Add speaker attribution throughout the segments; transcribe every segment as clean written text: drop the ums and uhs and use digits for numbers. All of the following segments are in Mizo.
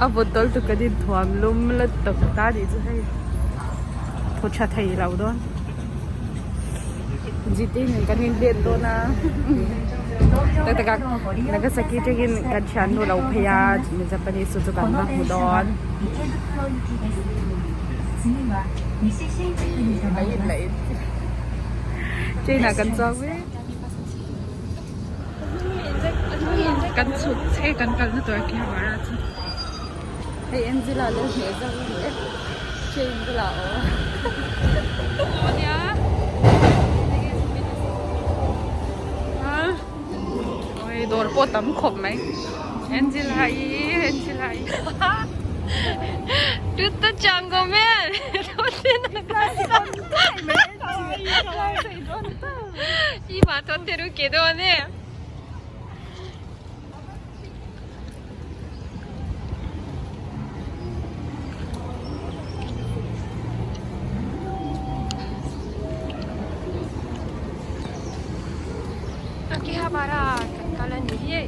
Speaker 1: A vawt dawl tuk kan inthuam lum lutuk ta nih chu hei thaw tha thei lo dawn Jite nen kan inlet dawn a tak tak a Nagasaki tangin kan thiannu lo phei a Japanese chu chu kan va hmu dawn. Train ah kan chuang mek. Kan chhuk che kan kalna tur Akihabara chu hei Angela lo hmeh zauh a ni e train bulah aw ania oi dawr pawh tam khawp mai Angela i Angela i
Speaker 2: Tutto chango men 今撮ってるけどね。Akihabara kan kal a ni hi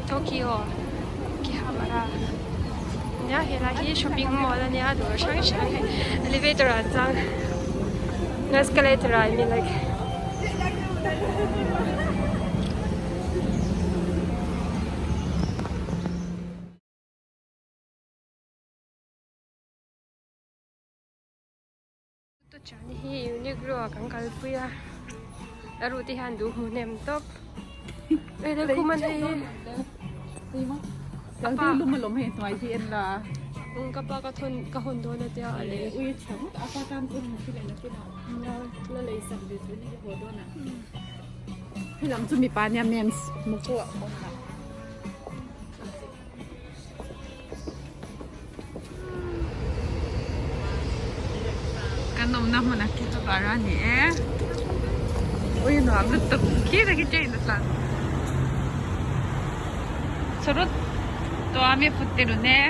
Speaker 2: Tokyo Akihabara nia helai hi shopping mall a nia dawr hrang hrang hei elevator ah chuan escalator ah I mean like Chuan hi Uniqlo ah kan kalpui a a ruh te hian duh hmu hnem tawp Ka pa ka thawn ka hawn dawn a tia a lei.
Speaker 1: Kan awmna hmun a khi chu bara a ni e ui nuam lutuk khi ta khi train a tlan churut tuam i fut tirun e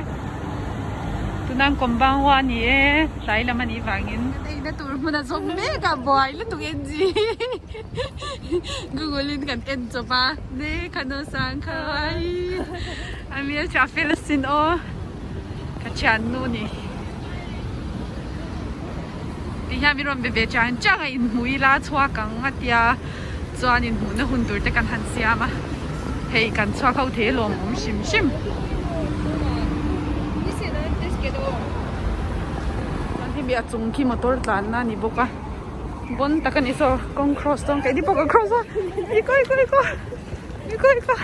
Speaker 1: tunang kawmbang hoa a ni e tlai lam a nih vangin kan eina tur hmun a zawm mek a buai lutuk en ji google in kan en chawp a ne khanosang khawaii a hmeltha fel asin aw. Ka thiannu ni. Ti hian min rawn be ve chang chang a inhmuh ila chhuak ang a tia chuan inhmuhna hun tur te kan han siam a hei kan chhuak ho thei alawm awm hrim hrim. Chuan hemi a chung khi motor tlanna a ni bawk a bon tak a ni saw kawng cross dawn keini pawh kan cross a iko iko iko iko iko.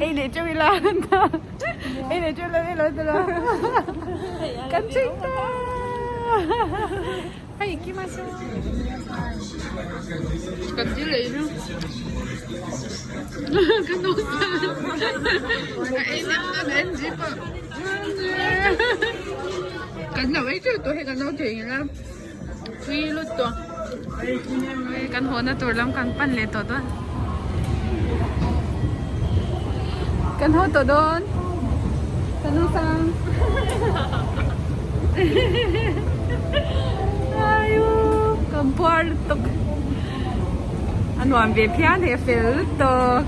Speaker 1: Ei leh teuh ila ei leh teuh ila ei leh teuh ila kan thleng ta hei ikimasu kan thil ei chu ka nu ka ei nem dawn en zip a kan lo ei teuh tawh hei kan lo theihnghilh a tui lut tawh kan haw na tur lam kan pan leh tawh dawn kan haw tawh dawn ka nu sang aiu kan puar lutuk a nuam ve phian hei a fel lutuk.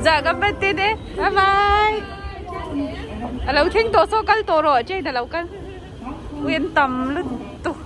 Speaker 1: Dạ kan bet te te bye bye a lo thleng tawh saw kal tawh rawh train a lo kal ui an tam lutuk.